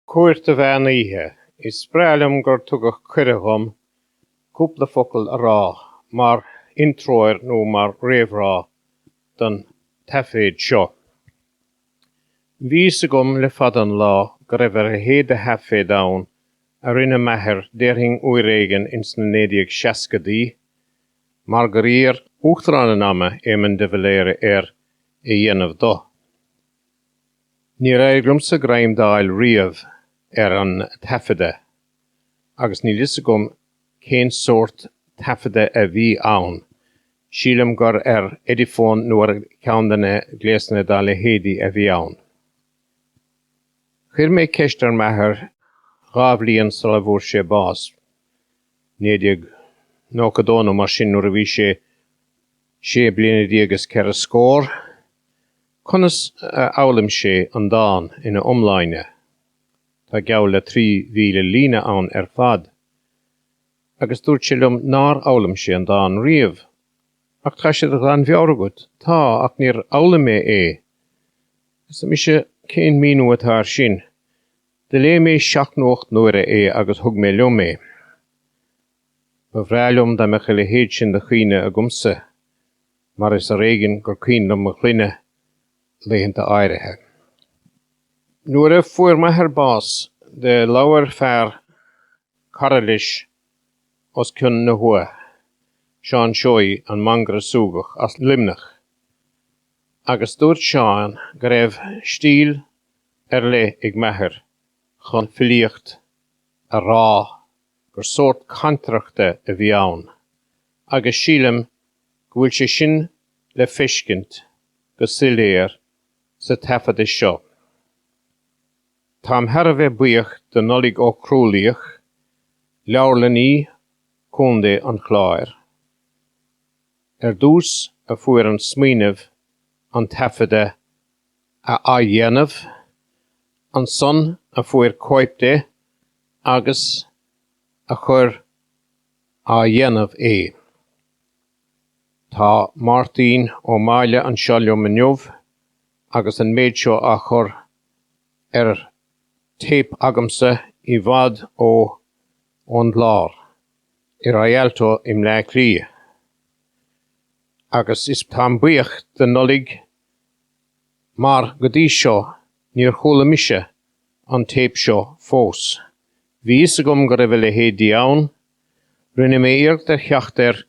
Cúirt an Mheán Oíche. Is breá liom gur tugadh cuireadh dhom cúpla focal a rá mar intreoir nó mar réamhrá don taiféad seo. Bhí fhios agam le fada an lá go raibh a leithéid de thaiféad ann a rinne m'athair déarfainn uair éigin ins na 1960idí mar gur iarr Uachtarán an ama, Éamon de Valera air é dhéanamh do. Níor éirigh liomsa greim d'fháil riamh ar an taifeadadh agus níl fhios agam cén sórt taifeadadh a bhí ann, sílim gur ar Ediphone nó ar cheann de na gléasanna dá leithéidí a bhí ann. Chuir mé ceist ar m'athair 2 bhliain sula bhfuair sé bás, 1992 nó mar sin nuair a bhí sé sé bliana déag is ceithre scór, Conas a fhoghlaim sé an dán ina iomláine? Tá geall le 3,000 líne ann ar fad. Agus dúirt sé liom nár fhoghlaim sé an dán riamh. Ach tá sé de ghlanmheabhair agat. Tá, ach níor fhoghlaim mé é. Arsa mise, cén míniú atá air sin? Do léigh mé seacht nó ocht n-uaire é agus thug mé liom é. Ba bhreá liom dá mbeadh a leithéid sin de chuimhne agamsa, mar is ar éigean gur cuimhin liom mo shloinne laethanta áirithe. Nuair a fuair m'athair bás do labhair fear, cara leis, os cionn na huaighe, Seán Seoighe, an mangaire súgach as Luimneach, agus dúirt Seán go raibh stíl ar leith ag m'athair chun filíocht a rá. gur sórt cantaireachta a bhí ann, agus sílim go bhfuil sé sin le feiscint go soiléir sa taifeadadh seo. Táim thar a bheith buíoch do Nollaig Ó Crualaoich, Leabharlannaí Contae an Chláir, ar dtús a fuair an smaoineamh an taifeadadh a athdhéanamh, ansan a fuair cóip de agus a chuir á dhéanamh é. Tá Máirtín Ó Máille anseo liom inniu agus an méid seo á chur ar téip agamsa i bhfad ó ón gClár, i Rialto i mBleá Cliath. Agus is táim buíoch do Nollaig mar go dtí seo níor chuala mise an téip seo fós. Bhí fhios agam go raibh a leithéidí ann. Rinne mé iarracht ar theacht air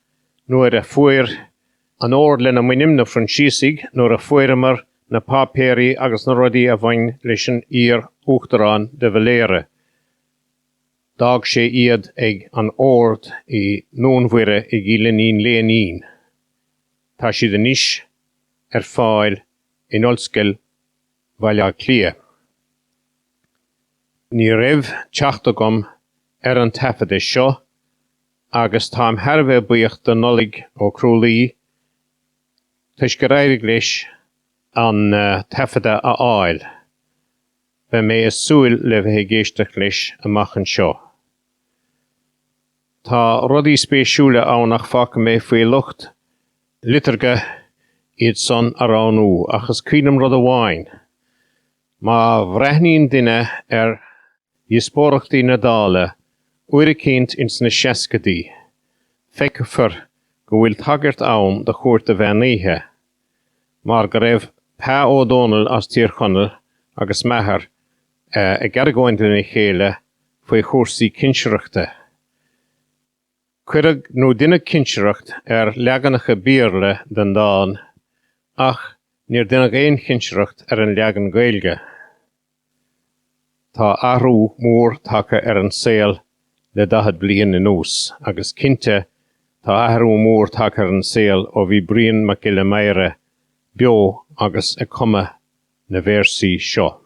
nuair a fuair an ord lena mbainim, na Proinsiasaigh, nuair a fuaireamar na páipéirí agus na rudaí a bhain leis an iar-Uachtarán de Valera. D'fhág sé iad ag an ord i nDún Mhuire i gCill Iníon Léinín. Tá siad anois ar fáil in Ollscoil Bhaile Átha Cliath. Ní raibh teacht agam ar an taifeadadh seo agus táim thar a bheith buíoch do Nollaig Ó Crualaoich toisc gur éirigh leis an taifeadadh a fháil. Beidh mé ag súil le bheith ag éisteacht leis amach anseo. Tá rudaí spéisiúla ann ach fágfaidh mé faoi lucht liteartha iad san a roghnú, ach is cuimhin liom rud amháin, má bhreathnaíonn duine ar dhíospóireachtaí na Dála uair eicínt ins na seascaidí, feicfear go bhfuil tagairt ann do Chúirt an Mheán Oíche, mar go raibh Pa Ó Dónaill as Tír Chonaill agus m'athair ag argóint lena chéile faoi chúrsaí cinsireachta. Cuireadh nó deineadh cinsireacht ar leaganacha Béarla den dán ach níor deineadh aon chinsireacht ar an leagan Gaeilge. Tá athrú mór tagtha ar an saol le 40 bliain anuas agus cinnte tá athrú mór tagtha ar an saol ó bhí Brian Mac Giolla Mhéara beo agus ag cumadh na véarsaí seo.